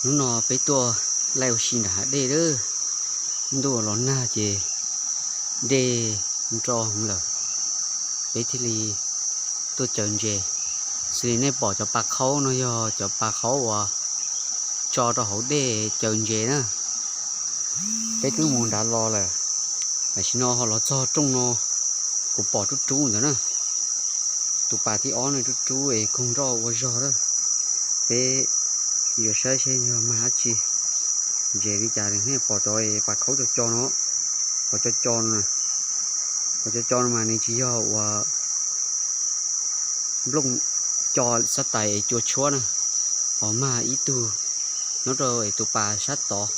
Hnub no peb tuaj laij ua si nram hav dej lawm. Ntuj los nag ces dej nro heev lawm, peb thiaj li tuaj caws ntses. Xws li nej pom cov pas khaub no yog cov pas khaub uas tso rau hauv dej caws ntses na. Peb twb mus nrad los lawm, tam sim no ho los txog rooj no, kuv pom rub rub ntawd na. Tus pas thib ob no rub rub es koog nroj ua zog lawm. Peb yuav saib seb yog mag dab tsi, ntses li cas. Nej pom cov pas khaub co co no, cov co co no, cov co co no mas nws tsis yog uas nplooj co xab tais es cua tshuab na, ho mag ib tug nyob rau es tus pas sab tod.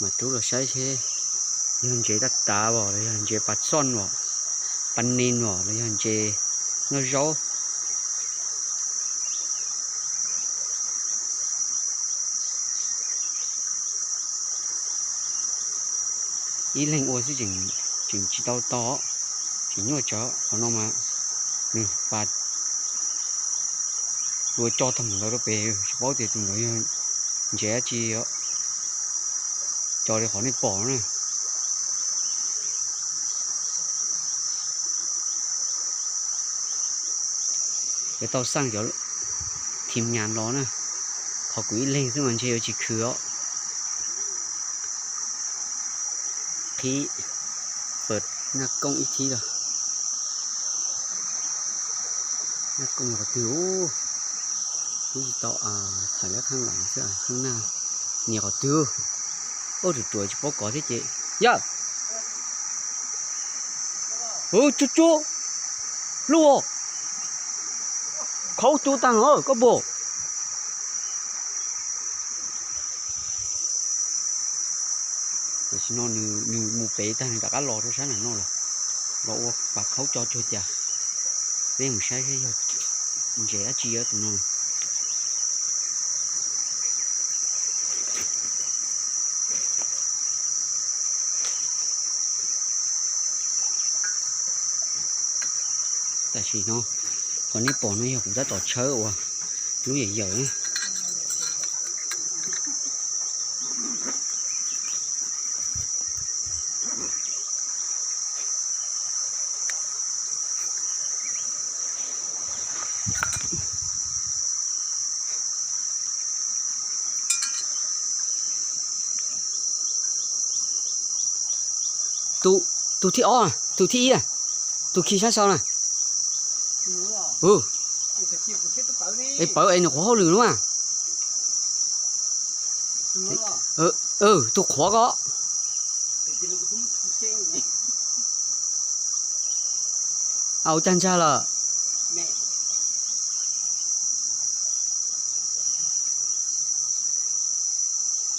Mam rub los saib seb yog ntses rab tav os los yog ntses pas xoj os, pas nis os los yog ntses noj zaub. Ib leeg ua xwb tseem tsis tau tau, tseem nyuaj tsawv. Qhov no mas nws pas ua co tag mus ntawd rau pem, tsis paub tias tus ntawd yog ntses dab tsi, co li qhov nej pom na. Yuav tau xaj cov thim nyas los na, qhov kuv ib leeg xwb mas ntshe yuav tsis khwv os. Qhib, pawm naj kooj ib thib los. Naj kooj qhov twg? Twb tsis tau, tham lab khaab lam xwb, khaab naj nias qhov twg? Ub, ruam ruam tsis paub kov thiab ces. Yawg, hu, cub cub, luj, khaub cub tag no koj puas? Tam sim no nws mus pem tag nws rov qab los rau sab nram no lawm, los ua pas khaub co cuag cas. Peb mus saib seb yog ntses dab tsi tus no. Tam sim no qhov nej pom no yog kuv tab tom tshawb uas lub yawm yawm na. Tus thib ob, tus thib ib, tus khi sab sau na. Es pawv es nws qhuav hauj lwm no mas. Tus qhuav ko. Au, cag ntsag lawm.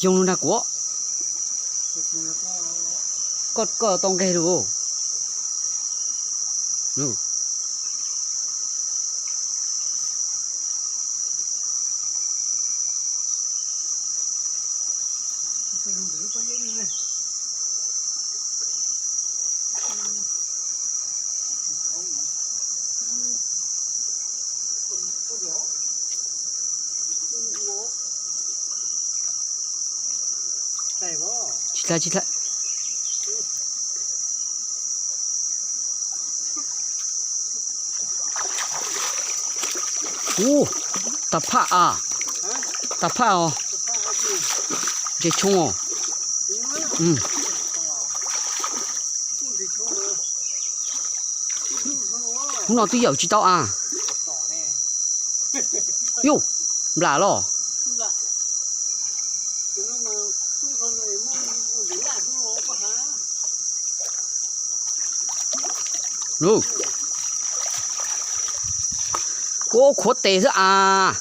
Yoo lug nrag kuv. Koj, koj tau nqeg lug. Tsis tau, tsis tau. Ub, tag phaj a, tag phaj os. Ntses tshoob os. Hnub no twb yawm tsis tau a. Yuj, nplam los. Kuv khuav tes xwb as.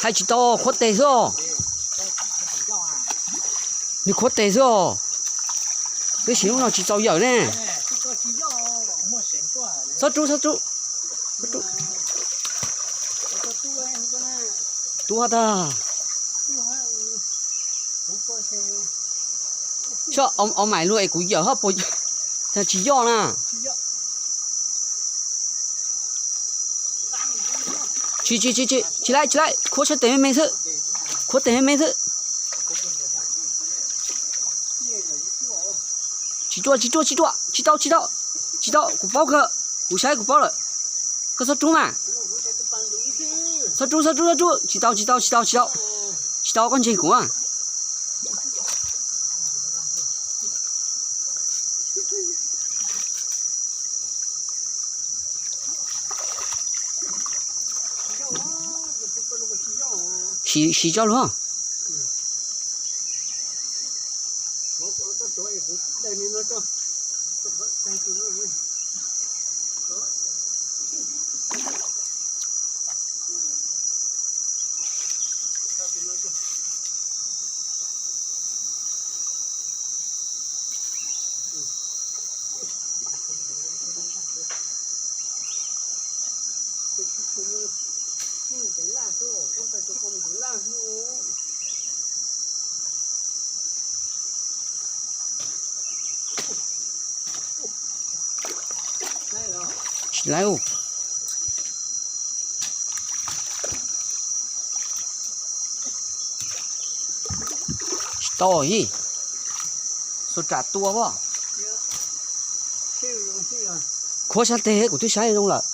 Hais tsis tau, khuav tes xwb os. Nws khuav tes xwb os. Tab sis lub no tsis txaus yawm ne. Txhob rub, txhob rub. Tub hab tag. Saib, o, maim luag es kuv yawm hab puas, tsis yoj na. Tsis, tsis, tsis, tsis, tsis laib, tsis laib, khuab sab tes me me xwb. Khuab tes me me xwb. Tsis ruaj, tsis ruaj, tsis ruaj, tsis tau, tsis tau, tsis tau, kuv paub kawg, kuv saib kuv paub lawm. Koj txhob rub mas. Txhob rub, txhob rub, txhob rub, tsis tau, tsis tau, tsis tau, tsis tau. Tsis tau, koj ntseeg kuv. Siv, siv tso luag. Tsis laib. Tsis tau ib. Xuas ram tua as. Khuab sab teg kuv twb saib zoo lawm.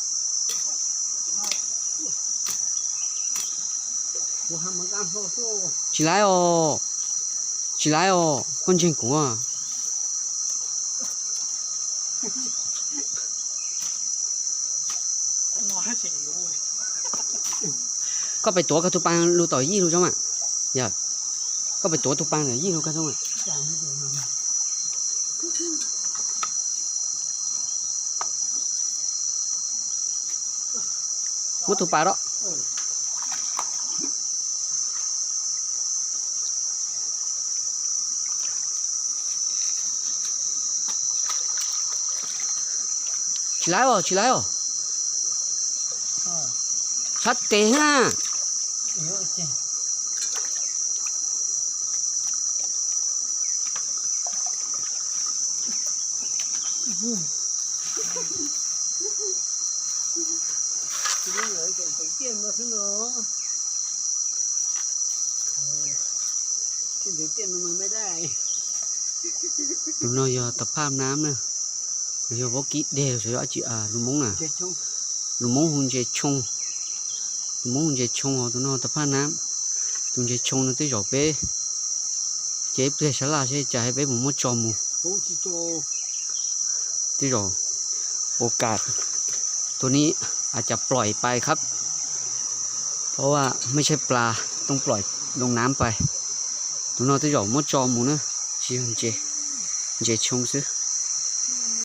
Tsis laib os. Tsis laib os, koj ntseeg kuv. Koj pem tuav koj tus pas lug tom yij lug tso mas. Yog koj pem tuav tus pas tom yij lug koj tso mas. Muab tus pas rau. Tsis laib os, tsis laib os. Sab tes na. Tus no yog tau phaj nab na, yog vaub kib deg los yog dab tsi, lus Hmoob na, lus Hmoob hu ntses tshoo, lus Hmoob hu ntses tshoo, ho tus no tau phaj nab. Tus ntses tshoo no tej zaum peb ces ib pliag sab laj seb cas peb mus muab tso mus. Tej zaum โอกาสตัวนี้อาจจะปล่อยไปครับ เพราะว่าไม่ใช่ปลา ต้องปล่อยลงน้ำไป Tus no tej zaum muab tso mus na, tsis yog ntses, ntses tshoo xwb.